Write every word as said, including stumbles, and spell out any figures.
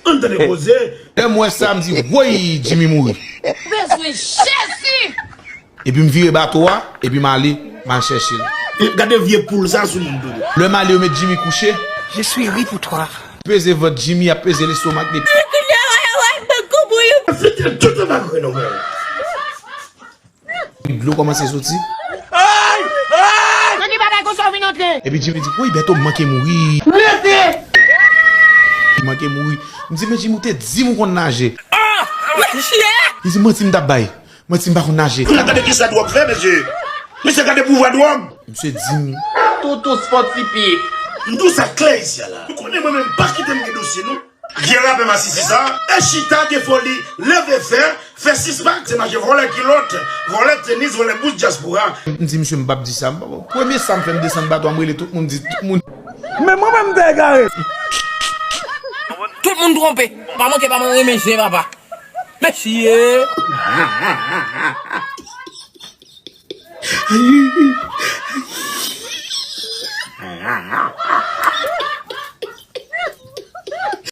Ann tande koze. Lè m wè sa, m di, woy, Jimmy mouri. Bezwen Jezi! Epi m vire bato a, epi m ale, m al chèche l. Gade vye poul sa sou moun dodo. Lè m ale, yo met Jimmy kouche. Je suis ri pour toi. Peze vant Jimmy, ap peze lestomak li. Fete tout an bagay nou menm. Dlo kòmanse soti. Nan ki bagay konsa w vin antre? Epi Jimmy di, woy, Bèto, m manke mouri. Li manke mouri. M di, men Jimmy, ou te di m ou konn naje. Li di, manti m t ap bay. Manti m pa konn naje. Kounye a gade kisa dwòg fè, mesye. Mesye, gade pouvwa dwòg. Misye di m. Toto Sporty P. M di w sa klè isi a la. Ou konnen mwen menm pa kite m gen dosye non. Vye rapè masisi sa. E chita gen foli, leve fè, fè sis pak, se mache vòlè kilòt, vòlè tenis, vòlè bous dyaspora. M di misye m p ap di sa. M p ap, premye sa m fè m desann bato a, m rele tout moun, di tout moun. Men mwen menm m te egare. Tout moun twonpe. Pa manke pa manke renmen zen papa. Mesye.